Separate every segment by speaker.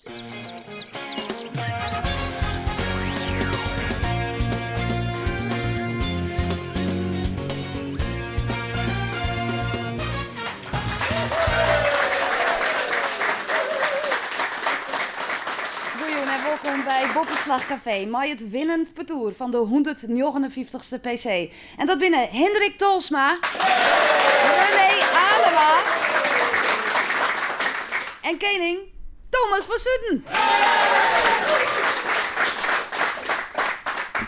Speaker 1: Goejûn en wolkom by Boppeslach Kafee mei it winnend partoer fan de hûndertnjoggenenfyftichste PC. En dat binne Hindrik Tolsma, René Adema en kening Thomas van Zuiden.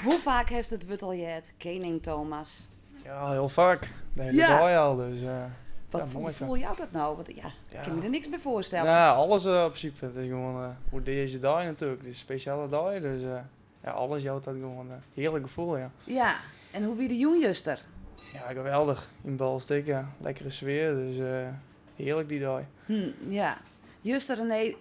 Speaker 1: Hoe faak hast it wurd al heard, kening Thomas?
Speaker 2: Ja, hiel faak. De hiele dei al, dus
Speaker 1: Wat
Speaker 2: ja, moai
Speaker 1: foel jout dat no? Want ja, ik kin my der niks by foarstelle.
Speaker 2: Ja, alles op prinsipe. It is gewoan oer dizze dei natuerlik. Dit is in spesjale dei, dus ja, alles jout dat gewoan in hearlik gefoel, ja.
Speaker 1: Ja, en hoe wie de jûn juster?
Speaker 2: Ja, geweldich. Yn Boalsert ek, ja. Lekkere sfear, dus hearlik dy dei.
Speaker 1: Hm, ja. Juster, René,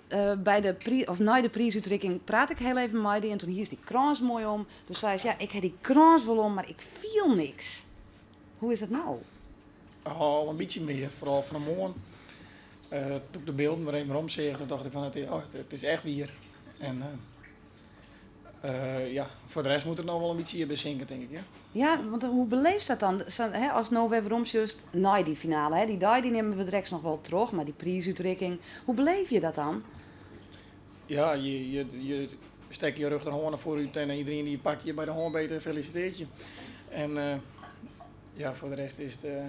Speaker 1: by de of nei de priisútrikking prate ik hiel even mei dy en toen hiest dy krâns moai om. Toen seist, ja, ik ha dy krâns wol om, mar ik fiel niks. Hoe is dat no?
Speaker 3: Al in bytsje mear, foaral fan 'e moarn. Toen ik de bylden wer even weromseach, toen tocht ik fan, oh, it is echt wier. En ja, foar de rest moat it noch wol in bytsje besinke, tink ik. Ja,
Speaker 1: ja want hoe beleefst dat dan? Sa, hè, ast no wer weromsjochst nei dy finale, hè, dy dei dy nimme we drekst noch wol troch, mar dy priisútrikking, hoe beleef je dat dan?
Speaker 3: Ja, je, je, je stekke je rjochterhân foarút en iderien dy pakt je by de hân beet en felisitearret je. En uh, ja, foar de rest is it uh,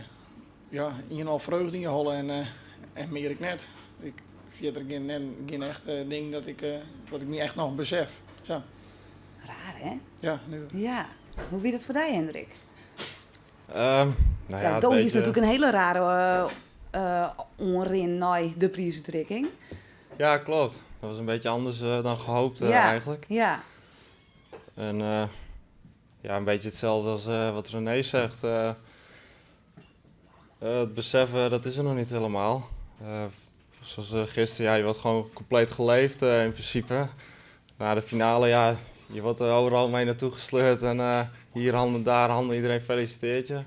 Speaker 3: ja, ien en al freugde yn je holle en, uh, en mear ek net. Ik, fierder gjin, gjin echt ding dat ik, wat ik my echt noch besef. Sa.
Speaker 1: Raar, hè?
Speaker 3: Ja, nu.
Speaker 1: Ja. Hoe wie dat foar dy, Hendrik?
Speaker 4: Um, nou ja,
Speaker 1: ja, do hiest natuerlik in hiele rare oanrin nei de priisútrikking.
Speaker 4: Ja, klopt. Dat was een beetje anders dan gehoopt eigenlijk.
Speaker 1: Ja.
Speaker 4: En ja, een beetje hetzelfde als wat René zegt. Het besef, dat is er nog niet helemaal. Zoals gisteren, ja, je wordt gewoon compleet geleefd in principe. Na de finale, ja, je wordt er overal mee naartoe gesleurd. En hier handen, daar handen, iedereen feliciteert je.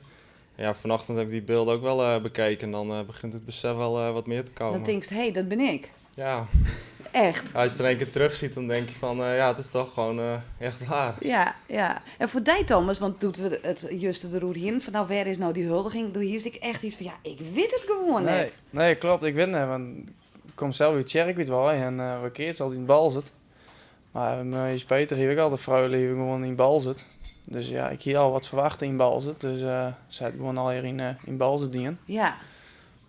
Speaker 4: Ja, vanochtend heb ik die beelden ook wel bekeken. Dan begint het besef wel wat meer te komen.
Speaker 1: Dan denkst, hé, hey, dat ben ik.
Speaker 4: Ja.
Speaker 1: Echt?
Speaker 4: Als je het er in één keer terug ziet, dan denk je van, ja, het is toch gewoon echt waar.
Speaker 1: Ja, ja. En foar dy, Thomas, want doe't we it juster deroer hienen, fan no, wêr is no dy huldiging? Doe hiest ek echt yts fan, ja, ik wit it gewoan
Speaker 2: Nee,
Speaker 1: net.
Speaker 2: nee, klopt. Ik wit net, want ik kom sels út Tsjerkwert wei en we keatse altyd yn Boalsert. Mar mei Peter hie ik al de Freule hie gewoan yn Boalsert. Dus ja, ik hie al wat ferwachte yn Boalsert. Dus se hat gewoan allegear yn, yn Boalsert dien.
Speaker 1: Ja.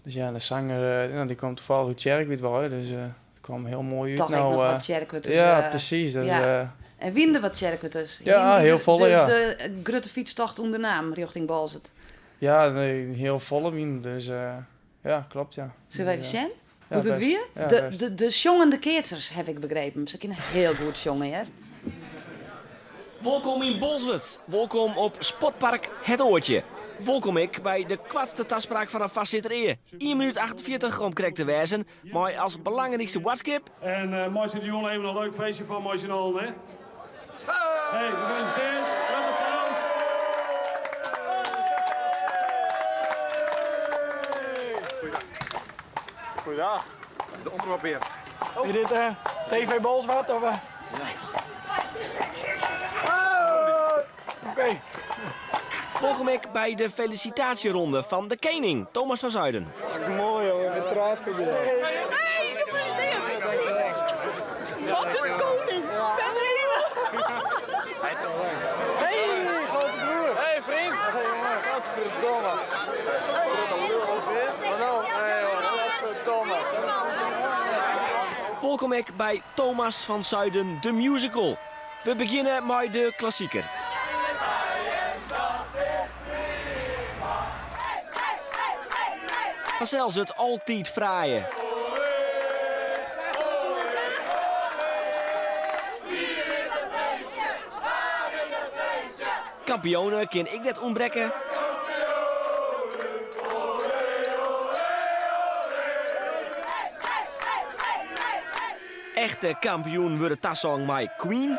Speaker 2: Dus ja, de sanger uh, dy komt toevallig út Tsjerkwert wei, dus uh, it kwam hiel moai út.
Speaker 1: Toch
Speaker 2: no,
Speaker 1: ek noch wat Tsjerkwerters.
Speaker 2: Ja, presys. Dus,
Speaker 1: ja. En wienen der wat Tsjerkwerters?
Speaker 2: Ja, hiel folle, ja.
Speaker 1: De grutte fytstocht ûndernaam rjochting Boalsert?
Speaker 2: Ja, nee, hiel folle wienen, dus ja, klopt, ja.
Speaker 1: Sille we even sjen? Hoe't it wie? De, de, de sjongende keatsers, haw ik begrepen. Se kinne hiel goed sjonge, hear.
Speaker 5: Wolkom yn Bolswert. Wolkom op Sportpark Het Oortje. Wolkom ek by de koartste taspraak fan in foarsitter ea. Ien minút 48 om krekt te wêzen, mei as belangrykste boadskip...
Speaker 6: En uh, meitsje der jûn even in leuk feestje fan mei syn allen, hè? Hey, gefeliciteerd. Groot applaus.
Speaker 7: Goeiedag. De omrop weer.
Speaker 3: Is dit uh, TV Bolsward? Of, uh?
Speaker 7: Ja.
Speaker 3: Oké. Okay.
Speaker 5: Wolkom ek by de felisitaasjeronde fan de kening, Thomas van Zuiden.
Speaker 2: Moai jongen, ik ben trots op jou.
Speaker 8: Hey, gefeliciteerd! Wat is koning?
Speaker 2: Hey, grote broer. Hey, vriend. Hey, jongen, godverdomme. Wat nou? Hey, godverdomme.
Speaker 5: Wolkom ek by Thomas van Zuiden, de musical. We begjinne mei de klassiker. Fansels it altyd fraaie. Kampioenen kin ek net ûntbrekke. Echte kampioenen wurde tasongen mei Queen.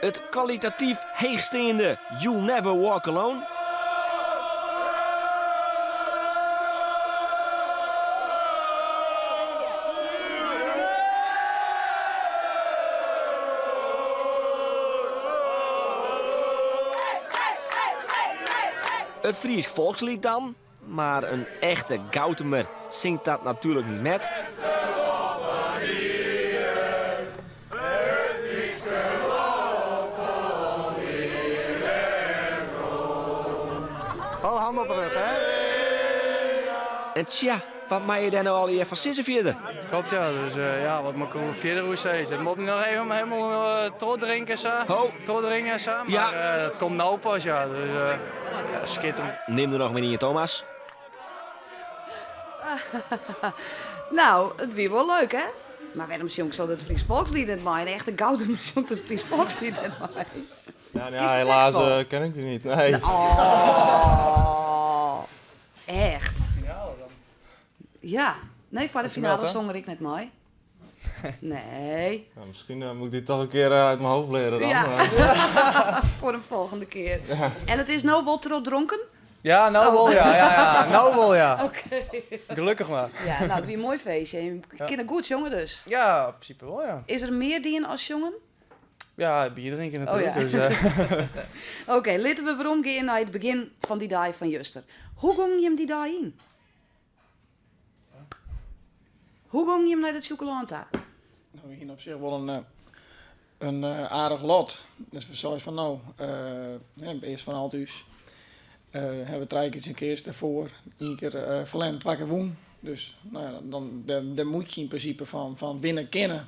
Speaker 5: It kwalitatyf heechsteande You'll Never Walk Alone. It Frysk folksliet dan, mar in echte Goutumer singt dat natuerlik niet met.
Speaker 7: Oh, hand op de rug, hè?
Speaker 5: En tsja, wat mei je dêr no allegear fan sizze fierder?
Speaker 2: Klopt ja, dus ja, wat moet ik er fierder oer sizze? Ik moet noch even helemaal troch sa.
Speaker 5: Ho.
Speaker 2: Troch sa, mar
Speaker 5: Ja.
Speaker 2: dat komt no pas, ja. Dus ja, skitterend.
Speaker 5: Nim der noch mar ien, Thomas.
Speaker 1: Nou, it wie wol leuk, hè? Mar wêrom sjongt se it Frysk folksliet net mei? In echte Goutumer sjongt it Frysk folksliet net mei.
Speaker 4: Ja, nou
Speaker 1: Kinst
Speaker 4: ja,
Speaker 1: de tekst
Speaker 4: helaas
Speaker 1: wol?
Speaker 4: ken ik die niet. Nee.
Speaker 1: Oh, echt? Ja. Nee, foar de finale
Speaker 2: hè?
Speaker 1: song er ik net mei. Nee.
Speaker 4: Nou, misschien moet ik die toch een keer uit mijn hoofd leren dan.
Speaker 1: Ja. Foar in folgjende kear. En it is no wol troch dronken?
Speaker 2: Ja, no wol ja, ja, ja. No wol ja.
Speaker 1: Oké.
Speaker 2: Gelokkich mar.
Speaker 1: Ja, no, it wie in moai feestje. Je kinne goed sjonge dus.
Speaker 2: Ja, in prinsipe wol ja.
Speaker 1: Is der mear dien as sjongen?
Speaker 2: Ja, bier drinke natuerlik.
Speaker 1: Oh, ja.
Speaker 2: Dus,
Speaker 1: Oké, litte we weromgean nei it begjin fan dy dei fan juster. Hoe gong jim dy dei yn? Hoe gong jim nei dat Sjûkelân ta?
Speaker 3: No, we hiene op sich wol in aardich lot. Dus we seinen fan no, earst fan Aldhús. Hawwe we trije kear tsjin keatst dêrfoar. Ien kear ferlern, twa kear wûn. Dus no ja, dan, dêr moat je yn prinsipe fan winne kinne.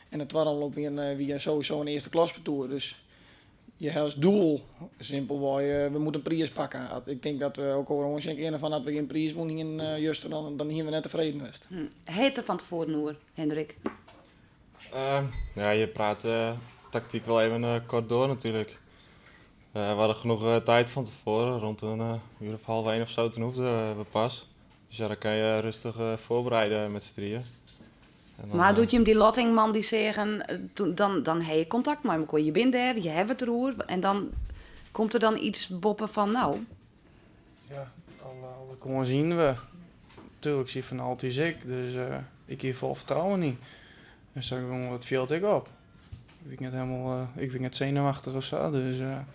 Speaker 3: En de twadde omloop wie sowieso in earste klaspartoer. Dus je ha as doel simpelwei, we moatte in priis pakke. Ik tink dat we elkoar oansjen kinne fan as we gjin priis wûn hiene juster, dan hiene we net tefreden west.
Speaker 1: Ha je it der fan tefoaren oer, Hendrik?
Speaker 4: Ja, je praat taktyk wel even kort door natuurlijk. We hadden genoeg tijd van tevoren, rond een uur of half één of zo, toen hoefden we pas. Dus ja, dan kan je rustig voorbereiden met z'n drieën. En dan,
Speaker 1: Mar doe't jim dy lotting moandei seagen, toen, dan ha je kontakt mei elkoar. Je bent dêr, je hawwe it deroer en dan komt der dan iets boppe fan no.
Speaker 2: Ja, alle kânsen hiene we. Tuerlik siet Van Althuis ek, dus ik hie fol fertrouwen yn. En sa gong it fjild ek op. Ik wie net helemaal, ik wie net senuwachtich of sa, dus en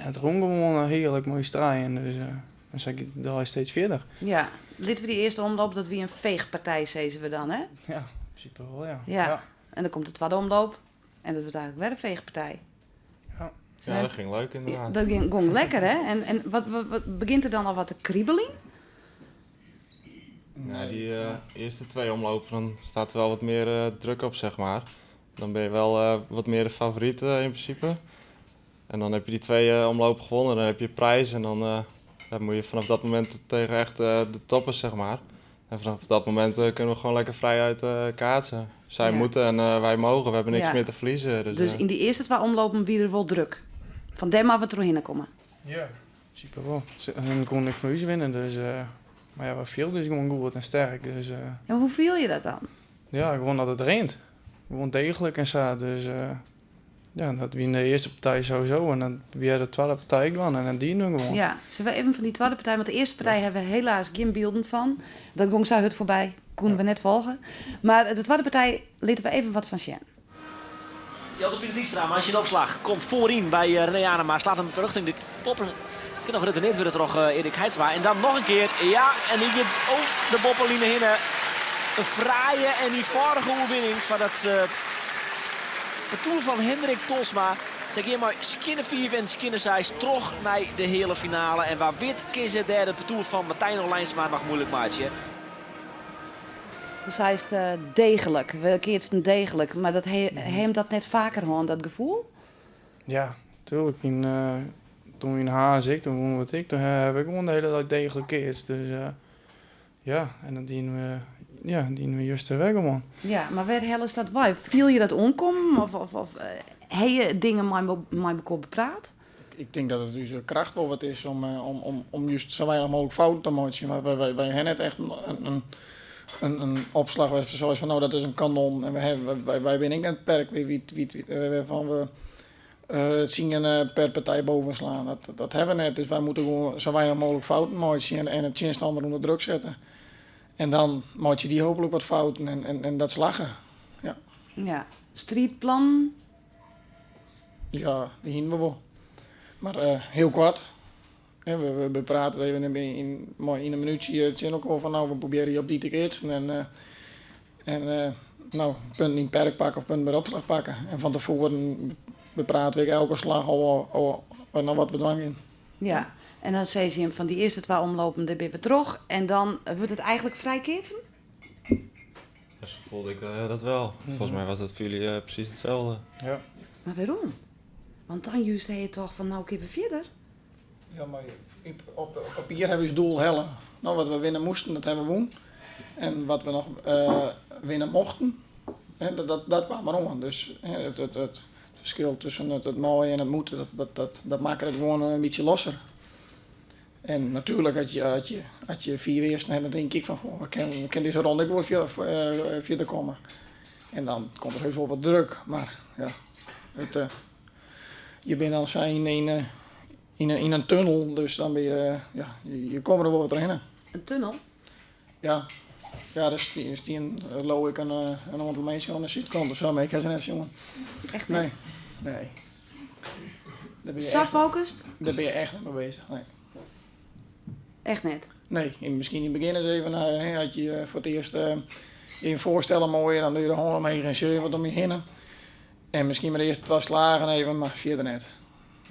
Speaker 2: it rûn gewoan hearlik mei ús trijen, dus en sa giet de dei steeds fierder.
Speaker 1: Ja, litte we dy earste omloop, dat wie in feechpartij, sizze we dan, hè?
Speaker 2: Ja, yn prinsipe wol, ja.
Speaker 1: Ja. En dan komt de twadde omloop en dat wurdt eigentlik wer in feechpartij.
Speaker 2: Ja.
Speaker 4: Ja, dat ging leuk inderdaad.
Speaker 1: Dat gong lekker, hè? En wat begjint der dan al wat te kribeljen?
Speaker 4: Nou, die eerste twee omlopen, dan staat er wel wat meer druk op, zeg maar. Dan ben je wel wat meer de favoriet in principe. En dan heb je die twee omlopen gewonnen, dan heb je prijs. En dan dan moet je vanaf dat moment tegen echt de toppers, zeg maar. En vanaf dat moment kunnen we gewoon lekker vrij uit kaatsen. Zij moeten en wij mogen, we hebben niks meer te verliezen. Dus,
Speaker 1: Dus yn dy earste twa omlopen wie der wol druk. Fan dêr moatte we trochhinne komme.
Speaker 2: Ja, yn prinsipe wol. En dan kon ik fan ús winne, dus, mar ja, we fielden dus gewoan goed en sterk. Dus,
Speaker 1: En hoe fiel je dat dan?
Speaker 2: Ja, gewoan dat it rint. Gewoan degelik en sa. Dus ja, dat wie yn de earste partij sowieso. En dan wie de twadde partij ek dwaan en dat diene we gewoan.
Speaker 1: Ja, sille we even fan dy twadde partij, want de earste partij hawwe we helaas gjin bylden fan. Dat gong sa hurd foarby, koene we net folgje. Mar de twadde partij litte we even wat fan sjen.
Speaker 5: Jelte Pieter Dijkstra, mei syn opslach komt foaryn by René Anema. Slacht him rjochting de boppe. Kin noch retournearre wurde troch Erik Heidsma. En dan noch in kear. Ja, en dy giet oer de boppeline hinne. In fraaie en ienfâldige oerwinning foar dat partoer fan Hendrik Tolsma. Sy gean mei skjinne 5 en skjinne 6 troch nei de heale finale. En wa wit kin se dêr it partoer fan Martijn Olijnsma noch muoilik meitsje.
Speaker 1: Do seist degelik, we keatsten degelik, mar dat ha jim dat net faker hân, dat gefoel?
Speaker 2: Ja, tuerlik. Yn, toen we yn Harns ek, toen wûnen we it ek. Toen hawwe we gewoan de hiele dei degelik keatst. Dus ja, en dat diene we, ja, diene we juster wer gewoan.
Speaker 1: Ja, mar wêr hellest dat wei? Fiel je dat oankommen of ha je dingen mei elkoar bepraat?
Speaker 3: Ik tink dat it ús kracht wol wat is om just sa weinich mooglik fouten te meitsjen. Mar wy hawwe net echt in opslach wêr't we sizze fan no dat is in kanon. En wy binne ek net it perk wêrfan we tsien per partij boven slaan. Dat hawwe we net. Dus wy moatte gewoan sa weinich mooglik fouten meitsje en it tsjinstanner ûnder druk sette. En dan meitsje dy hooplik wat fouten en dat slagge. Ja.
Speaker 1: Ja, striidplannen?
Speaker 3: Ja, dy hiene we wol. Mar hiel koart. Hè, we beprate even yn, mei yn in minútsje tsjin elkoar fan no, we probearje op dy te keatsen en en no, punten yn it perk pakke of punten by de opslach pakke. En fan tefoaren beprate we ek elke slach al, al, al wat we dwaan gean.
Speaker 1: Ja, en dan sizze jim fan dy earste twa omlopen, dêr binne we troch. En dan wurdt it eigentlik frij keatsen?
Speaker 4: Ja, zo voelde ik dat wel. Volgens mij was dat voor jullie precies hetzelfde.
Speaker 2: Ja.
Speaker 1: Mar wêrom? Want dan juist ha je toch fan no kinne we fierder.
Speaker 3: Ja, mar op papier ha we ús doel helle. No, wat we winne moasten, dat ha we wûn. En wat we noch winne mochten, dat, dat kaam der oan. Dus it ferskil tusken it meie en it moeten, dat makke it gewoan in bytsje losser. En natuerlik, as je fiif earsten ha, dan tink ik fan, goh, we kinne dizze ronde ek wol fierder komme. En dan komt der heus wol wat druk, mar ja, je binne dan sa yn in tunnel, dus dan binne je, ja, je komme der wol wat trochhinne.
Speaker 1: In tunnel?
Speaker 3: Ja, ja, der stien leau ik in oantal minsken oan de sydkant of sa, mar ik ha se net sjoen.
Speaker 1: Echt net?
Speaker 3: Nee, nee. Dêr bin je
Speaker 1: Sa
Speaker 3: echt,
Speaker 1: focust?
Speaker 3: dêr binne je echt net mei bezich, nee.
Speaker 1: Echt net?
Speaker 3: Nee, miskien yn it begjin ris even, hè, as je foar it earst je foarstelle meie, dan doe je de hân omheech en sjogge je wat om je hinne. En miskien mei de earste twa slagen even, mar fierder net.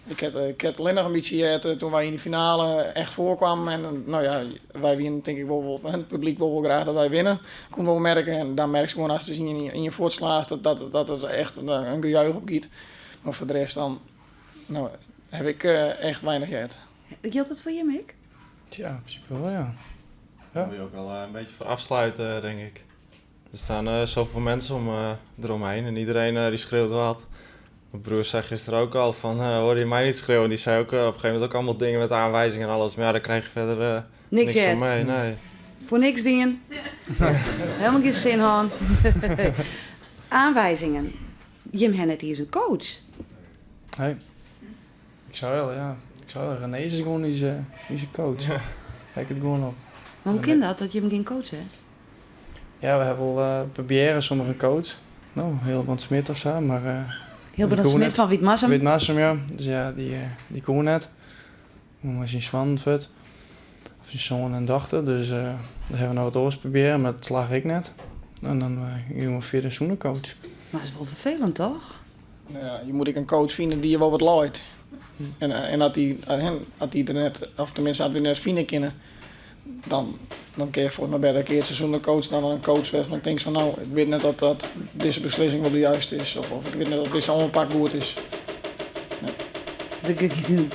Speaker 3: Ik ha ik ha it allinnich in bytsje heard toen wy yn de finale echt foarkwamen. En no ja, wy wienen tink ik wol, it publyk wol wol graach dat wy winne. Koe wol merke en dan merkst gewoan ast ien ien fuortslaast dat dat it echt in gejuich opgiet. Mar foar de rest dan, no, ha ik echt weinich heard.
Speaker 1: Jildt dat foar jim ek?
Speaker 2: Ja, yn prinsipe wol, ja.
Speaker 4: Daar moet je ook wel een beetje voor afsluiten, denk ik. Er staan zoveel mensen eromheen en iedereen die schreeuwt wat. Mijn broer zei gisteren ook al van, hoorde je mij niet schreeuwen? Die zei ook op een gegeven moment ook allemaal dingen met aanwijzingen en alles. Maar ja, daar krijg je verder
Speaker 1: Niks
Speaker 4: niks van
Speaker 1: heard.
Speaker 4: mee. Nee.
Speaker 1: Foar niks dien. Helemaal gjin sin hân. Aanwijzingen. Jim ha net iens in coach.
Speaker 2: Nee. Ik sei al, ja. Ik sei al, René is gewoan ús, ús coach. Kijk it gewoan op.
Speaker 1: Mar hoe kin dat, dat jim gjin coach ha?
Speaker 2: Ja, we ha wol probearre sûnder in coach. No, Hilbrand Smit of sa, mar...
Speaker 1: Hilbrand Smit fan Wytmarsum?
Speaker 2: Wytmarsum, ja. Dus ja, dy koe net. Mei syn soannen fuort. Of syn soan en dochter. Dus dêr ha we noch wat oars probearre, mar dat slagge ek net. En dan gean we fierder sûnder coach.
Speaker 1: Mar dat is wol ferfelend, toch?
Speaker 3: No ja, je moet ek in coach fine dy't je wol wat leit. En as dy, as dy der net, of teminsten as we net fine kinne, dan, dan kin je folgens my better keatse sûnder coach dan in coach wêrfan ik tink fan no, ik wit net oft dat dizze beslissing wol de juiste is of, of ik wit net oft dizze oanpak goed is. Nee.
Speaker 1: Der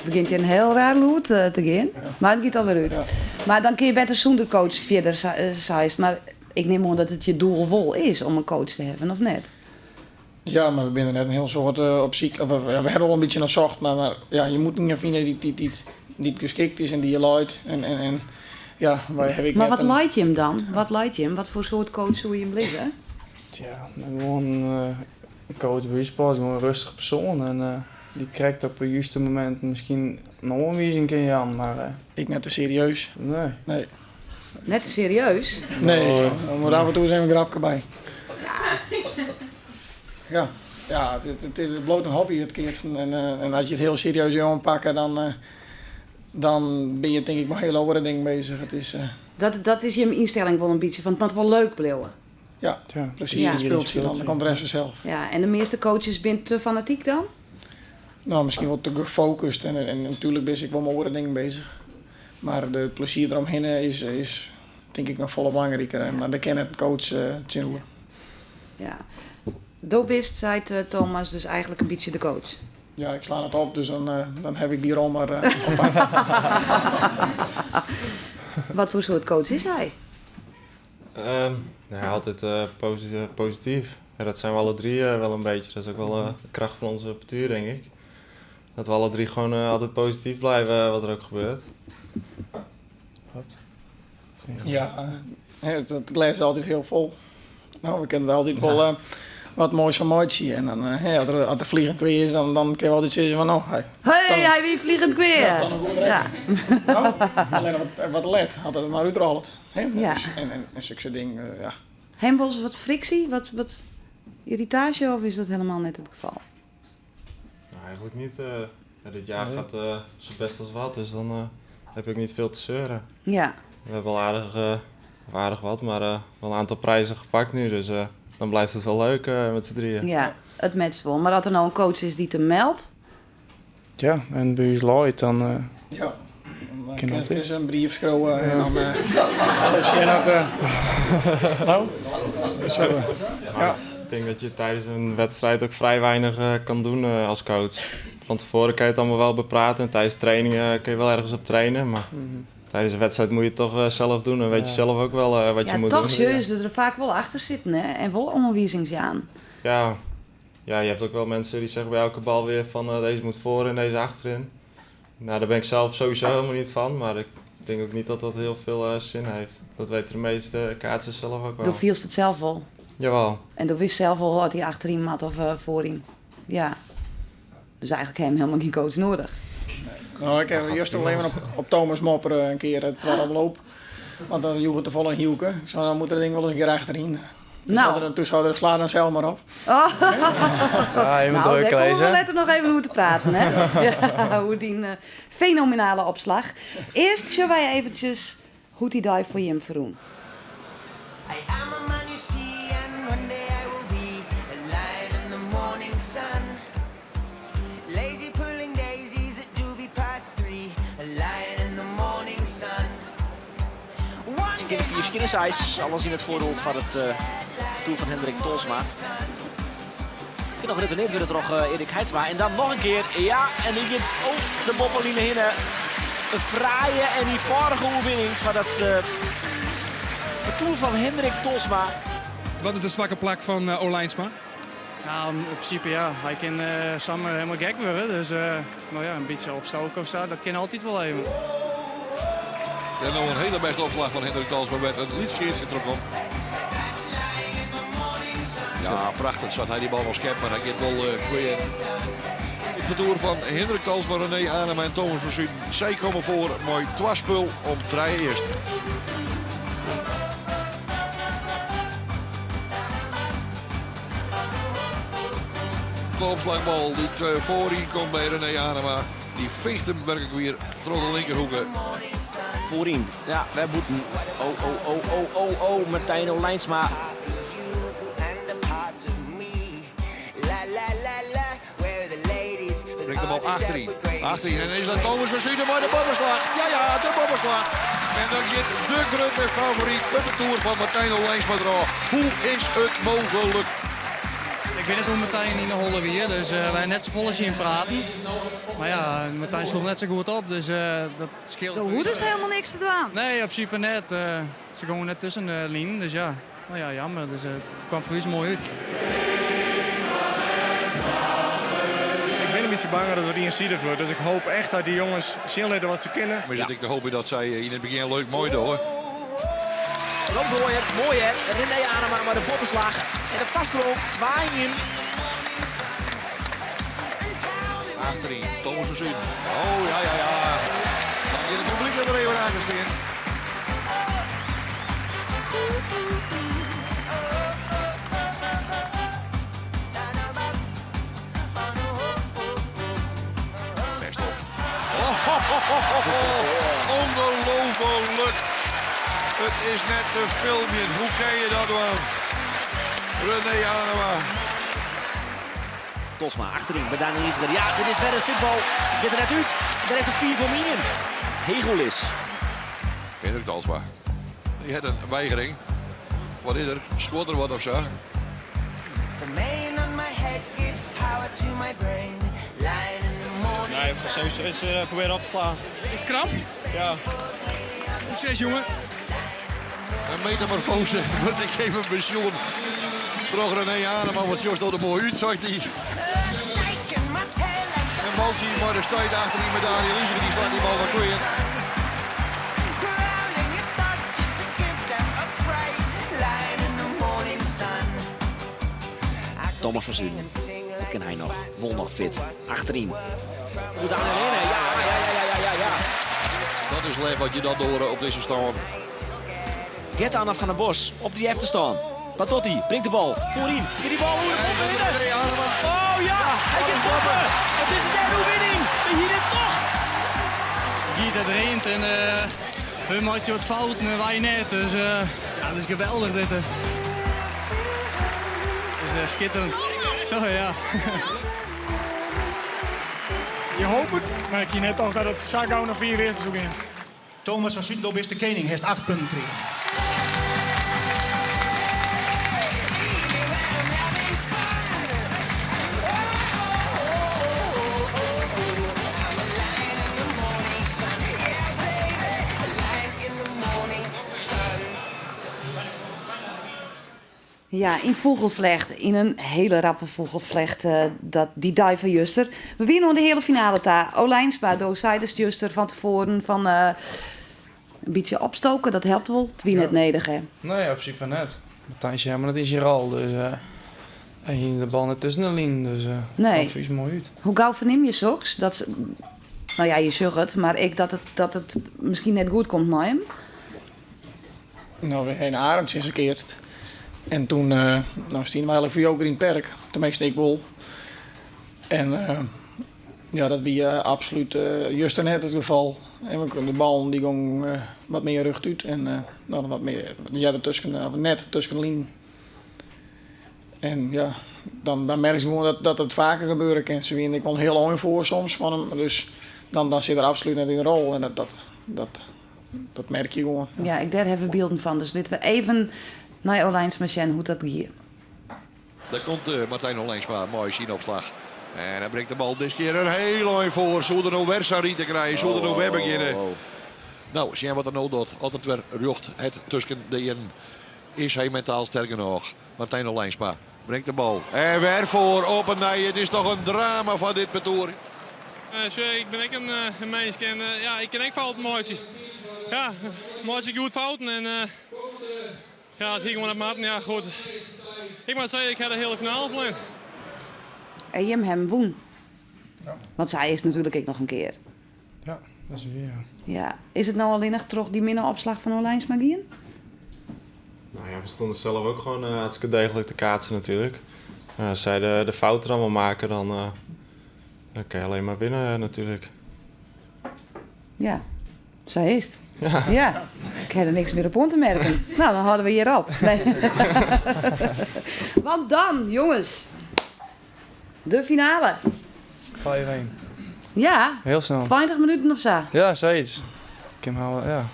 Speaker 1: begjint hjir in hiel raar lûd te gean, mar it giet alwer út.
Speaker 3: Ja.
Speaker 1: Mar dan kin je better sûnder coach fierder, seist. Mar ik nim oan dat it je doel wol is om in coach te hawwen, of net?
Speaker 3: Ja, mar we binne der net in hiel soad op syk. Of, we ha der wol in bytsje nei socht, mar ja, je moatte ien fine dy't geskikt is en dy't je leit. En ja, wy hawwe ek
Speaker 1: Mar
Speaker 3: net
Speaker 1: wat leit jim dan? Wat leit jim? Wat foar soart coach soe jim lizze?
Speaker 2: Ja, gewoan in coach by ús past, gewoan in rêstige persoan. En dy't krekt op de juste mominten miskien in oanwizing kin jaan, mar...
Speaker 3: Ek net te serieus.
Speaker 2: Nee.
Speaker 3: Nee.
Speaker 1: Net te serieus?
Speaker 3: Nee, dan moat af en toe eens even in grapke by. Ja, ja it is bliuwt in hobby, it keatsen. En as je it hiel serieus oanpakke, dan binne je tink ik mei hiele oare dingen bezich. It is,
Speaker 1: Dat is jim ynstelling wol in bytsje, fan it moat wol leuk bliuwe.
Speaker 3: Ja,
Speaker 2: Ja,
Speaker 3: precies.
Speaker 1: Ja.
Speaker 3: Een spultsje, dan komt de rest vanzelf.
Speaker 1: Ja, en de measte coaches binne te fanatyk dan?
Speaker 3: No, miskien wol te gefocust en natuerlik bin ik wol mei oare dingen bezich. Mar de plezier deromhinne is tink ik noch folle belangriker. En, mar dêr kin net in coach tsjinoer.
Speaker 1: Ja. Do bist, seit Thomas, dus eigentlik in bytsje de coach.
Speaker 3: Ja, ik sla net op, dus dan ha ik dy rol mar oppakt.
Speaker 1: Wat foar soart coach is hy?
Speaker 4: Nou ja, altijd positief. Ja, dat zijn we alle drie wel een beetje. Dat is ook wel de kracht van onze partuur, denk ik. Dat we alle drie gewoon altijd positief blijven, wat er ook gebeurt.
Speaker 2: Klopt.
Speaker 3: Ja, het glas is altyd hiel fol. No, we kinne der altyd wol wat moais fan meitsje. En dan, hè, as der fliegend kwea is, dan kinne we altyd sizze fan no, hy.
Speaker 1: Hey, hy wie fliegend kwea.
Speaker 3: Ja, dan nog goed No, allinnich wat let, hat er mar útrôle. Hè?
Speaker 1: Ja.
Speaker 3: Dus, en soksoarte dingen, ja.
Speaker 1: Ha wolris wat friksje, wat yrritaasje of is dat hielendal net it gefal?
Speaker 4: Nou, eigentlik net. Ja, dit jaar
Speaker 2: Nee.
Speaker 4: gaat zo best als wat, dus dan heb je ook niet veel te zeuren.
Speaker 1: Ja.
Speaker 4: We hebben al aardig, of aardig wat, maar wel een aantal prijzen gepakt nu. Dus dan blijft het wel leuk met z'n drieën.
Speaker 1: Ja, it matcht wol. Mar as der no in coach is dy't him meldt?
Speaker 2: Ja, en by ús leit dan.
Speaker 3: Ja, dan
Speaker 2: Kin dat
Speaker 3: kin se in brief skriuwe en dan sil sjen dat. No, zo. Ja.
Speaker 4: Ik denk dat je tijdens een wedstrijd ook vrij weinig kan doen als coach. Van tevoren kan je het allemaal wel bepraten en tijdens trainingen kun je wel ergens op trainen. Maar tijdens een wedstrijd moet je het toch zelf doen en weet je zelf ook wel wat je
Speaker 1: Ja,
Speaker 4: moet
Speaker 1: toch
Speaker 4: doen.
Speaker 1: sjogge se der faak wol achter sitten, hè? En wol oanwizings jaan.
Speaker 4: Ja. Ja, je hebt ook wel mensen die zeggen bij elke bal weer van deze moet voor en deze achterin. Nou, daar ben ik zelf sowieso helemaal niet van, maar ik denk ook niet dat dat heel veel zin heeft. Dat weten de meeste kaatsers zelf ook wel.
Speaker 1: Do fielst it sels wol.
Speaker 4: Jawel.
Speaker 1: En do witst sels wol oft hy achteryn moat of foaryn. Ja. Dus eigentlik ha jim hielendal gjin coach nedich.
Speaker 3: No, ik ha juster wol even op Thomas moppere in kear it twadde omloop. Want dan joech it te folle in Hielke. Zo, dan moet er ding wol ris in kear achteryn. Toen sei er, sla dan sels mar op.
Speaker 1: Oh.
Speaker 2: Ja, even
Speaker 1: Nou,
Speaker 2: druk
Speaker 1: dêr komme we
Speaker 2: lizze.
Speaker 1: letter noch even oer te praten, hè? Ja, oer dyn fenomenale opslach. Earst sjogge wy eventsjes hoe't dy dei foar jim ferrûn.
Speaker 9: I am a man you see and one day I will be a lion in the morning sun. Lazy pulling daisies at doobie past three, a lion in the morning sun. One
Speaker 5: Skinne 4, skinne 6. Alles yn it foardiel fan it partoer fan Hendrik Tolsma. Kin noch retournearre wurde troch Erik Heidsma. En dan noch in kear. Ja, en dy giet oer de boppeline hinne. In fraaie en ienfâldige oerwinning fan it partoer fan Hendrik Tolsma.
Speaker 10: Wat is de swakke plak fan Olijnsma?
Speaker 11: Nou, yn prinsipe ja, hy kin samar hielendal gek wurde. Dus no ja, in bytsje opstoke of sa, dat kin altyd wol even.
Speaker 12: En no in hiele bêste opslach fan Hendrik Tolsma met in lyts kearske derop om. Ja, prachtich. Sa't hy dy bal noch skept, mar hy giet wol goeie. It partoer fan Hendrik Tolsma, René Anema en Thomas van Zuiden. Sy komme foar mei twa spul om trije earsten. De opslachbal dy't foaryn komt by René Anema. Dy feecht him werklik wer troch de linkerhoeke.
Speaker 5: Foaryn. Ja, wer bûten. Oh, oh, oh, oh, oh, oh. Martijn Olijnsma.
Speaker 12: Bringt de bal achteryn. Achteryn. En is dat Thomas van Zuiden mei de boppeslach. Ja, ja, de boppeslach. En dan giet de grutte favoryt it partoer fan Martijn Olijnsma derôf. Hoe is it mooglik?
Speaker 11: Ik wit net hoe't Martijn yn de holle wie, dus wy net safolle sjen praten. Mar ja, Martijn sloech net sa goed op, dus dat skeelt.
Speaker 1: Do hoechst hielendal neat te dwaan.
Speaker 11: Nee, yn prinsipe net. Se gongen net tusken de linen, dus ja. No ja, jammer. Dus it kaam foar ús moai út.
Speaker 7: Ik bin in bytsje bang dat it iensidich wurdt, dus ik hoopje echt dat dy jonges sjen litte wat se kinne.
Speaker 12: Mar is it ek te hoopjen dat sy yn it begjin leuk meidogge.
Speaker 5: Rob Gooijer, moai hè. René Anema mei de boppeslach. En de vastsprong, 2-1.
Speaker 12: Achteryn, Thomas van Zuiden. Oh ja, ja, ja. Dan giet it publyk der even achter stean. Best op. Oh, ho, ho, ho, ho, ho. Ongelooflijk. It is net te filmjen. Hoe kin je dat dwaan? René Anema.
Speaker 5: Tolsma achteryn by Daniël Iseger. Ja, dit is wer in sitbal. Giet der net út. Dêr is de 4 foar ien. Hegolis.
Speaker 12: Hendrik Tolsma. Dy hat in weigering. Wat is der? Skuort der wat of sa?
Speaker 9: The mane on my head gives power to my brain. Lying in the morning
Speaker 7: Nee, voor sowieso is probeer op te slaan.
Speaker 10: Is it kramp?
Speaker 7: Ja.
Speaker 10: Sukses, jongen.
Speaker 12: In metamorfose wurdt ik even besjoen. Troch René Anema, wat sjochst der moai út, seit hy. En Malsi mei de stuit achteryn mei Daniël Iseger, dy slacht dy bal wat klear.
Speaker 9: Growling your thoughts just to give them a fright. Lying in the morning sun.
Speaker 5: Thomas van Zuiden. Dat kin hy noch. Wol noch fit. Achteryn. Moet Daniël hinne. Ja, ja, ja, ja, ja, ja.
Speaker 12: Dat is lef wat je dan door op dizze stân.
Speaker 5: Gert Anne van der Bos op dy efterstân. Patotti bringt de bal foaryn. Giet dy bal oer de boppe hinne. Oh ja, hy giet boppe. It is de tredde oerwinning. By hier in tocht.
Speaker 11: Giet it rint en hun meitsje wat fouten en wy net. Dus ja, dat is geweldich dit. Het is skitterend. Zo ja.
Speaker 6: Je hopet, mar ik hie net tocht dat it sa gau nei fiif earsten soe gean.
Speaker 13: Thomas van Zuytendorp is de kening, hast 8 punten krigen.
Speaker 1: Ja, yn fûgelflecht, yn in hiele rappe fûgelflecht, dat, dy dei fan juster. We wiene oan de heale finale ta. Olijnsma, do seidest juster fan tefoaren fan in bytsje opstoke, dat helpt wol. It wie net nedich, hè?
Speaker 2: Nee, op prinsipe net. Martijn sjocht helemaal net yn syn rol, dus hy hie de bal net tusken de linen, dus
Speaker 1: Nee.
Speaker 2: dat is moai út.
Speaker 1: Hoe gau fernim je soks? Dat, no ja, je sjogge it, mar ek dat it miskien net goed komt mei him?
Speaker 3: No, we ha yn Arum tsjin se keatst. En toen, no, stiene we eigenlik foar joker yn it perk. Teminsten, ik wol. En ja, dat wie absolút juster net it gefal. En we, de ballen dy gongen wat mear rjochtút en no, wat mear earder tusken, of net tusken de linen. En ja, dan, dan merkst gewoan dat it faker gebeure kin. Se wiene ek wol in hiel ein foar soms fan him. Dus dan, dan sit er absolút net yn de rol. En dat, dat, dat Dat
Speaker 1: merk je gewoan. Ja, ek dêr hawwe we bylden fan. Dus litte we even nei Olijnsma sjen hoe't dat gie.
Speaker 12: Daar komt eh, Martijn Olijnsma mei syn opslach. En hy bringt de bal diskear in hiel ein foar. Soe er no wer sa'n rite krije? Soe er no wer begjinne? No, sjen wat er no docht. As it wer rjocht hat tusken de earen. Is hy mentaal sterk genôch? Martijn Olijnsma bringt de bal. En wer foar op 'e nij. It is toch in drama foar dit partoer.
Speaker 6: Sjoch, ik bin ek in minsk en ja, ik kin ek fouten meitsje. Ja, meitsje ik goed fouten en ja, it hie gewoan net moatten. Ja, goed. Ik moat sizze, ik ha de hiele finale ferlern.
Speaker 1: En jim hawwe wûn. Want sy is natuerlik ek noch in kear.
Speaker 2: Ja, dat is wier, ja.
Speaker 1: Ja. Is it no allinnich troch dy minne opslach fan Olijnsma gien?
Speaker 4: Nou ja, we stonden zelf ook gewoon hartstikke degelijk te kaatsen natuurlijk. Als zij de fouten dan wel maken, dan kan je alleen maar winnen natuurlijk.
Speaker 1: Ja, sa is it. Ja. Ja, ik ha der niks mear op oan te merken. Nou, dan hâlde we hjir op. Nee. Want dan, jonges, de finale.
Speaker 2: 5-1.
Speaker 1: Ja.
Speaker 2: Hiel snel.
Speaker 1: 20 minuten of sa.
Speaker 2: Ja, sayts. Ik kin him ja.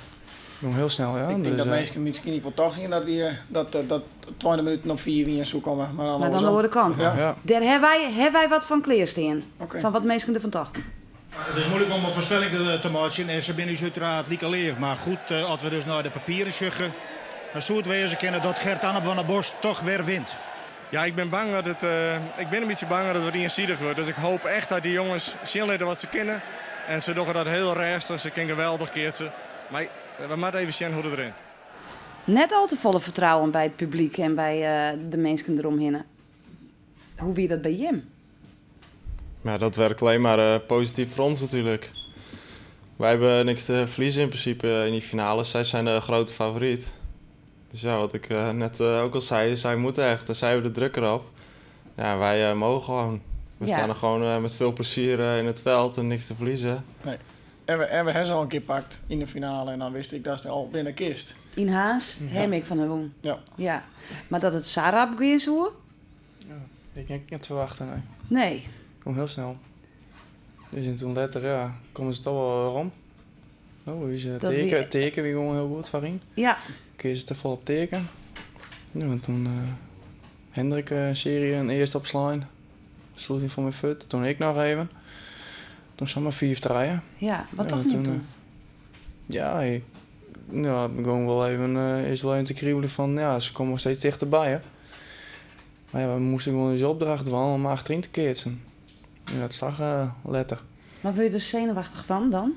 Speaker 2: Gong hiel snel, ja.
Speaker 3: Ik tink
Speaker 2: Dus,
Speaker 3: dat minsken miskien ek wol tocht hiene dat wy dat dat 20 minuten op 5-ien soe komme. Mar dan
Speaker 1: Mar dan de oare kant.
Speaker 3: Ja.
Speaker 2: Ja.
Speaker 1: Dêr ha wy, ha wy wat fan klearstean.
Speaker 3: Oké.
Speaker 1: Fan wat minsken derfan tochten.
Speaker 13: It is muoilik om in foarspelling te meitsjen en se binne ús úteraard like leaf. Mar goed, as we dus nei de papieren sjogge, dan soe it wêze kinne dat Gert-Anne van der Bos toch wer wint.
Speaker 7: Ja, ik bin bang dat it, ik bin in bytsje bang dat it wat iensidich wurdt. Dus ik hoop echt dat dy jonges sjen litte wat se kinne. En se dogge dat hiel rêstich, se kinne geweldich keatse. Mar we moatte even sjen hoe't it rint.
Speaker 1: Net al te folle fertrouwen by it publyk en by de minsken deromhinne. Hoe wie dat by jim?
Speaker 4: Ja, dat werkt alleen maar positief voor ons natuurlijk. Wij hebben niks te verliezen in principe in die finale. Zij zijn de grote favoriet. Dus ja, wat ik net ook al zei, zij moeten echt en zij hebben de druk erop. Ja, wij mogen gewoon. We
Speaker 1: Ja.
Speaker 4: staan er gewoon met veel plezier in het veld en niks te verliezen.
Speaker 3: Nee. En we hebben ze al een keer pakt in de finale en dan wist ik dat ze al binnen kist.
Speaker 1: Yn Harns, ha ik fan har wûn.
Speaker 3: Ja.
Speaker 1: Ja. Mar dat it sa rap gean soe?
Speaker 2: Ja, ik hie net ferwachte, nee.
Speaker 1: Nee.
Speaker 2: Gong hiel snel. Dus en toen letter, ja, komme se toch wol werom. Oh, ús
Speaker 1: Dat
Speaker 2: teken,
Speaker 1: wie-
Speaker 2: teken wie gewoan hiel goed foaryn.
Speaker 1: Ja.
Speaker 2: Keas te folle op teken. Ja, en toen Hendrik in serie in earst opslein. Sloech hy foar my fuort. Toen ik noch even. Toen samar 5-3.
Speaker 1: Ja, wat
Speaker 2: Ja,
Speaker 1: tocht je
Speaker 2: toen,
Speaker 1: toen?
Speaker 2: Ja, ik, ja, ik begon wel even, eerst wel even te kriebelen van, ja, ze komen steeds dichterbij, hè. Maar ja, we moesten gewoon onze opdracht dwaan om achterin te keatsen. En dat zag letter.
Speaker 1: Maar word je er zenuwachtig van dan?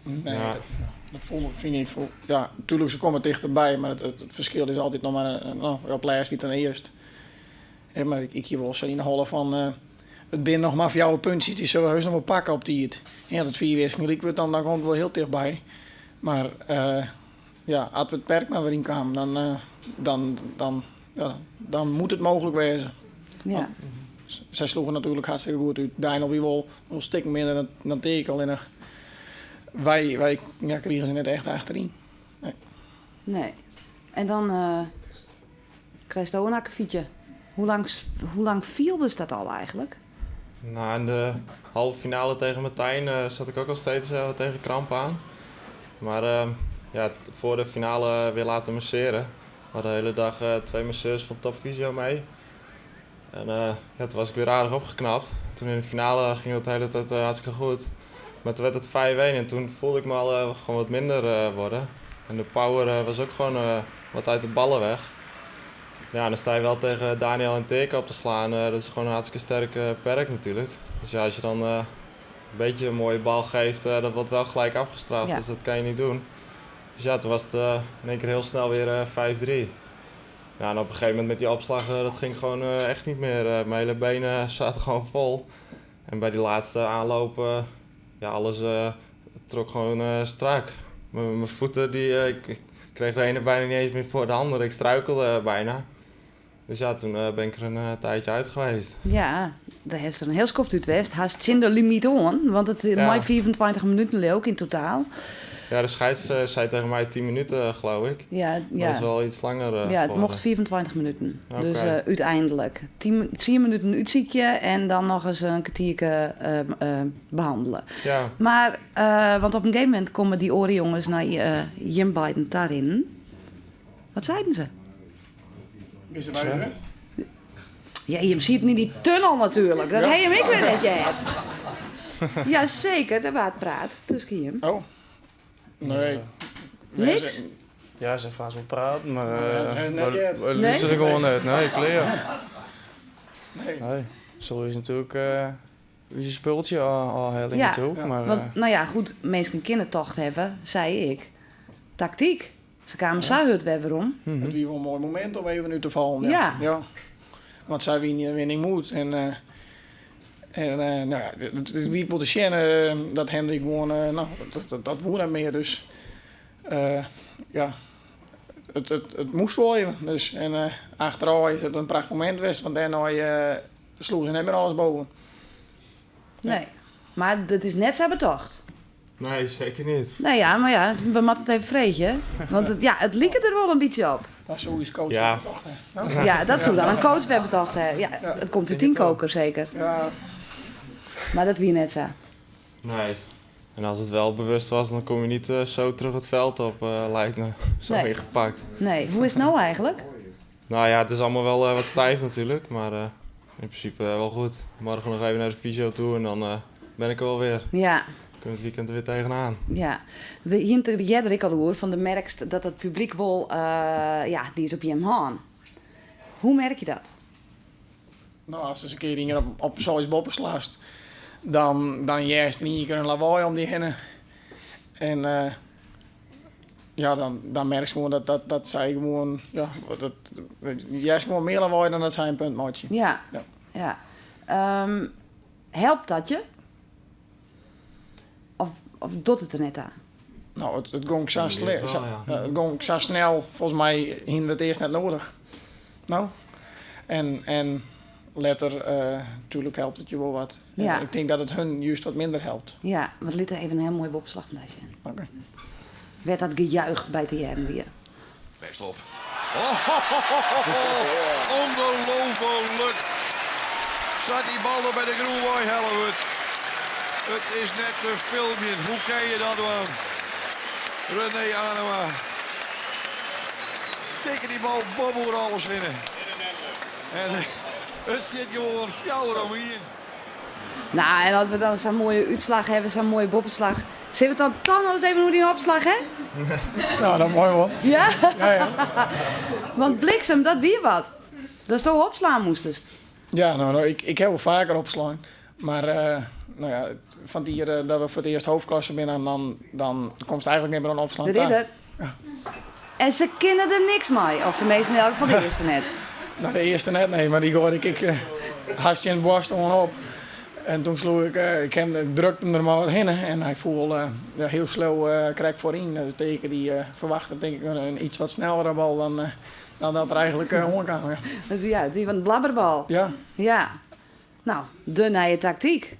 Speaker 3: Nee,
Speaker 4: Ja.
Speaker 3: dat voelde, vind ik. Voel, ja, natuurlijk, ze komen dichterbij, maar het verschil is altijd nog maar een, nou, op lijst niet dan eerst. Hè, maar ik hier wel zo in de holle van, it binne noch mar fjouwer puntsjes, dy sille we heus noch wol pakke op tiid. En as it fiif earsten gelyk wurdt, dan komt it wol hiel tichtby. Mar ja, as we it perk mar wer yn kamen, dan, ja, dan moat it mooglik wêze.
Speaker 1: Ja.
Speaker 3: Want sy sloegen natuerlik hartstikke goed út. Daniel wie wol in stik minder dan Teake, allinnich. Wy, wy ja, krigen se net echt achteryn. Nee.
Speaker 1: Nee. En dan uh, krijst in akkefietje. Hoe lang, hoe lang fieldest dat al eigenlijk?
Speaker 4: Nou, in de halve finale tegen Martijn uh, zat ik ook al steeds uh, tegen kramp aan. Maar uh, ja, voor de finale weer laten masseren. We hadden de hele dag twee masseurs van Top Visio mee. En ja, toen was ik weer aardig opgeknapt. Toen in de finale ging het de hele tijd hartstikke goed. Maar toen werd het 5-1 en toen voelde ik me al gewoon wat minder worden. En de power was ook gewoon wat uit de ballen weg. Ja, en dan sta je wel tegen Daniel en Teke op te slaan. Dat is gewoon een hartstikke sterk perk natuurlijk. Dus ja, als je dan een beetje een mooie bal geeft, dat wordt wel gelijk afgestraft. Ja. Dus dat kan je niet doen. Dus ja, toen was het in één keer heel snel weer 5-3. Ja, en op een gegeven moment met die opslag, dat ging gewoon echt niet meer. Mijn hele benen zaten gewoon vol. En bij die laatste aanloop, ja, alles trok gewoon strak. Mijn voeten, die, ik kreeg de ene bijna niet eens meer voor de andere. Ik struikelde bijna. Dus ja, toen ben ik er een tijdje uit geweest.
Speaker 1: Ja, daar heeft er een heel skoft uit west. Haast zonder limiet on, want het is ja. maar 24 minuten ook in totaal.
Speaker 4: Ja, de scheids zei tegen mij 10 minuten, geloof ik.
Speaker 1: Ja,
Speaker 4: ja. Dat is wel iets langer.
Speaker 1: Ja, het mocht 24 minuten. Okay. Dus uiteindelijk. 10, 10 minuten uitziekje en dan nog eens een kwartiertje behandelen.
Speaker 4: Ja.
Speaker 1: Maar, want op een gegeven moment komen die orenjongens naar Jim Biden daarin. Wat zeiden ze?
Speaker 3: Is er bij de rest?
Speaker 1: Ja, je ziet niet die tunnel natuurlijk. Dat ja. heb ik weer net jij het. Ja, zeker. Daar waard praat tussen hem.
Speaker 3: Oh. Nee.
Speaker 1: Niks?
Speaker 2: Ja, ze vast wel praten, maar...
Speaker 3: Ja, net
Speaker 2: we, we luisteren nee? gewoon uit. Nee, kleer.
Speaker 3: Nee.
Speaker 2: Nee. Zo is natuurlijk... Uh, spultje al, al heel ja. natuurlijk.
Speaker 1: Ja.
Speaker 2: Maar,
Speaker 1: Want, nou ja, goed, mensen kindertocht hebben, zei ik. Tactiek. Ze kwamen ja. zo het weer om.
Speaker 3: Mm -hmm. Het was wel een mooi moment om even nu te vallen. Ja.
Speaker 1: Ja.
Speaker 3: ja. Want zij winnen winning moet. En, en nou ja, het wie wilde zien dat Hendrik gewoon, nou, dat, dat, dat woon meer. Dus ja, het, het, het moest wel even. Dus, en achteraf is het een prachtig moment geweest, want daarna sloegen ze net meer alles boven.
Speaker 1: Nee, nee. Maar dat is net zijn betocht.
Speaker 4: Nee, zeker niet.
Speaker 1: Nou ja, maar ja, we moeten het even vreten. Want het, ja, het liep er wel een beetje op.
Speaker 3: Dat zou eens coach
Speaker 4: ja.
Speaker 3: hebben betocht, hè? Nou?
Speaker 1: Ja, dat zou dan een coach hebben betocht, hè? Ja, ja, het komt uit tienkoker zeker.
Speaker 3: Ja.
Speaker 1: Maar dat wie net zo.
Speaker 4: Nee. En als het wel bewust was, dan kom je niet zo terug het veld op, lijkt me. Zo
Speaker 1: nee.
Speaker 4: ingepakt.
Speaker 1: Nee, hoe is het nou eigenlijk?
Speaker 4: Nou ja, het is allemaal wel wat stijf natuurlijk, maar in principe wel goed. Morgen nog even naar de fysio toe en dan ben ik er wel weer.
Speaker 1: Ja.
Speaker 4: Kunnen we het weekend er weer tegenaan.
Speaker 1: Ja, we hinten jij ik al hoor van de merkst dat het publiek wel, ja, die is op Jim Haan. Hoe merk je dat?
Speaker 3: Nou, als ze eens een keer dingen op, op zoiets boppen slaast, dan, dan juist in één keer een lawaai om die heen. En ja, dan, dan merk je gewoon dat, dat, dat zij gewoon, ja, dat, juist gewoon meer lawaai dan dat zij een punt maatje.
Speaker 1: Ja,
Speaker 3: ja.
Speaker 1: ja. Helpt dat je? Of, of doet het er net aan?
Speaker 3: Nou, het, het ging zo, wel, ja. Het ging zo snel. Volgens mij hadden we het eerst net nodig. Nou, en, en later, natuurlijk helpt het je wel wat.
Speaker 1: Ja.
Speaker 3: En ik denk dat het hun juist wat minder helpt.
Speaker 1: Ja, want liet er even een heel mooi opslag van deze.
Speaker 3: Oké. Okay.
Speaker 1: Werd dat gejuich bij de jaren weer.
Speaker 12: Best op. Oh, ho, ho, ho, ho, ho. Ongelooflijk. Staat die bal er bij de Groenwooi Hellewood. Het is net een filmpje. Hoe kan je dat doen? René Anema. Tikken die bal bob over alles winnen. En het zit gewoon fjouwer om hier.
Speaker 1: Nou, en als we dan zo'n mooie uitslag hebben, zo'n mooie bobbenslag. Zullen we het dan toch nog eens even hoe die opslag, hè?
Speaker 3: Nou, dat mooi hoor.
Speaker 1: Ja?
Speaker 3: Ja, ja.
Speaker 1: Want bliksem, dat weer wat. Dat is toch opslaan moestest.
Speaker 3: Ja, nou, nou ik, ik heb wel vaker opslaan. Maar nou ja, van die dat we voor het eerst hoofdklasse binnen, dan, dan komt het eigenlijk niet meer aan opslaan.
Speaker 1: De ridder.
Speaker 3: Ja.
Speaker 1: En ze kennen er niks mee. Of tenminste in elk geval de eerste net.
Speaker 3: Nou, de eerste net, nee, maar die gooide ik haast in het borst op. En toen sloeg ik, ik hem, drukte hem er maar wat heen en hij voelde ja, heel slow krek voorin. Dat teken die verwachtte denk ik een iets wat snellere bal dan, dan dat er eigenlijk uh, kwam.
Speaker 1: Ja. ja, die van de blabberbal.
Speaker 3: Ja.
Speaker 1: Ja. Nou, de nieuwe tactiek.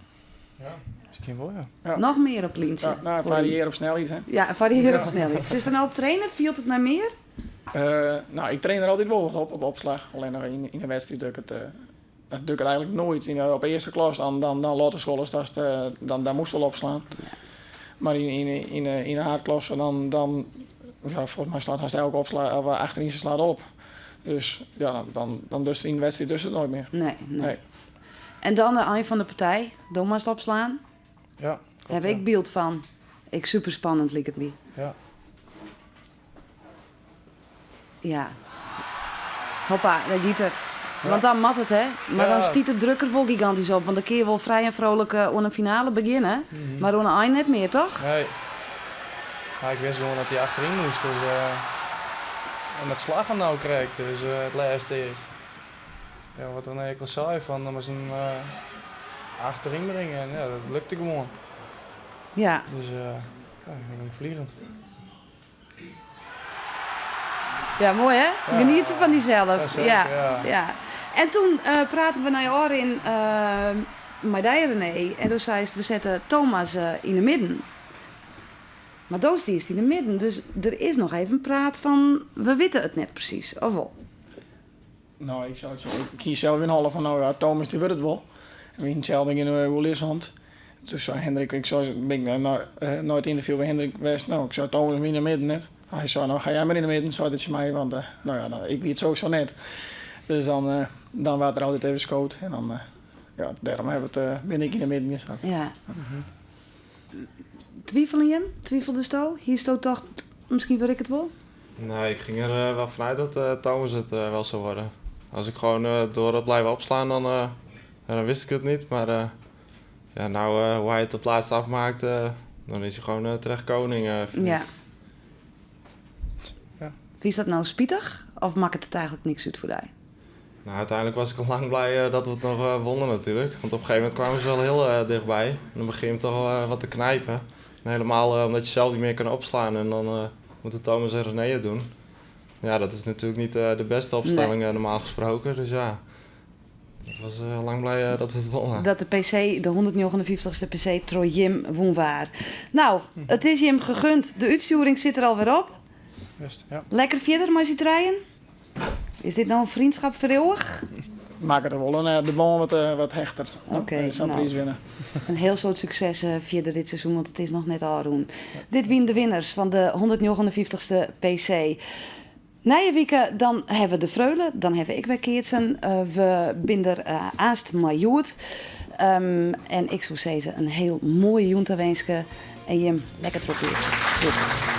Speaker 2: Ja, Miskien wol, ja.
Speaker 1: Noch mear op it lyntsje.
Speaker 3: Ja, nou, varieer op snelheid, hè.
Speaker 1: Ja, varieer op snelheid. Silst der no op traine? Fielt it nei mear?
Speaker 3: No, ik train der altyd wol wat op, op opslach. Allinnich yn de wedstriid doch ik it, doch ik it eigentlik noait. Yn, op earste klas dan, dan, dan lottest wolris datst, dan, dan moast wol opslaan. Mar yn, yn, yn, yn de haadklasse dan, dan ja, folgens my slacht hast elke opslach, of achteryn se slaat op. Dus ja, dan, dan, dan dochst yn de wedstriid dochst it noait mear.
Speaker 1: Nee. En dan de ein fan de partij. Do moatst opslaan.
Speaker 2: Ja.
Speaker 1: Haw ik byld fan. Ek super spannend liket my.
Speaker 2: Ja.
Speaker 1: Ja. Hoppa, dêr giet er. Want dan moat it, hè? Mar dan stiet de druk der wol gigantysk op. Want dan kinne je wol frij en vrolijk oan in finale begjinne. Mar oan de ein net mear, toch?
Speaker 2: Nee. Ja, ik wist gewoan dat hy achteryn moast. Dus, en dat slagge no krekt, dus it lêste earst. Ja, wat René ek al sei, fan dan moatst him achteryn bringe en ja, dat lukte gewoan. Dus ja, ik ging vliegend.
Speaker 1: Ja, moai hè?
Speaker 2: Ja.
Speaker 1: Genietsje fan dysels.
Speaker 2: Ja,
Speaker 1: Ja,
Speaker 2: zeker, ja.
Speaker 1: ja. En toen praten we nei ôfrin mei dy René en doe seist we sette Thomas yn de midden. Mar do stiest yn de midden, dus der is noch even praat fan we witte it net presys, of wol?
Speaker 3: No, ik sei, ik hie sels yn 'e holle fan, no ja, Thomas dy wurdt it wol. En we hiene itselde yn oerlis hân. Toen sei Hendrik, ik sei, bin ik nei, nei it ynterview by Hendrik west, no, ik sei Thomas yn de midden net. Hy sei, no ga jij mar yn de midden, sei er tsjin my, want no ja, ik wie it sowieso net. Dus dan, dan waard der altyd even skood en dan, ja, dêrom ha we it, bin ik yn de midden gean staan.
Speaker 1: Ja. Twivelen jim? Twiveldesto? Hiesto tocht, miskien wurd ik it wol?
Speaker 4: Nee, ik ging er wel vanuit dat Thomas het wel zou worden. Als ik gewoon door had blijven opslaan, dan, ja, dan wist ik het niet. Maar ja, nou, hoe hij het op het laatst afmaakt, dan is hij gewoon terecht koning, vind
Speaker 1: Ja.
Speaker 4: ik.
Speaker 2: Ja.
Speaker 1: Is dat nou spitich of makket it eigentlik niks út foar dy?
Speaker 4: Nou, uiteindelijk was ik al lang blij dat we het nog wonnen natuurlijk. Want op een gegeven moment kwamen ze wel heel dichtbij. En dan begin je hem toch wel wat te knijpen. En helemaal omdat je zelf niet meer kan opslaan. En dan moeten Thomas en René het doen. Ja, dat is natuurlijk niet de beste opstelling, normaal gesproken. Dus ja, ik was lang blij dat we het wonnen.
Speaker 1: Dat de PC, de 159ste PC troch jim wûn waard. Nou, it is jim gegund. De útstjoering sit der alwer op.
Speaker 2: Best, ja.
Speaker 1: Lekker fierder mei syn trijen. Is dit no in vriendschap foar eeuwig?
Speaker 3: Makket der wol in, de bân wat hechter.
Speaker 1: Oké,
Speaker 3: Sa'n
Speaker 1: nou.
Speaker 3: priis winne.
Speaker 1: In hiel soad sukses fierder dit seizoen, want it is noch net ôfrûn. Dit wiene de winners fan de 159ste PC. Nije wike dan hawwe we de Freule, dan hawwe ik wer keatsen. We binne der aanst mei Hjoed. En ik soe sizze in hiel moaie jûn tawinske en jim lekker trochkeatse. Doeg.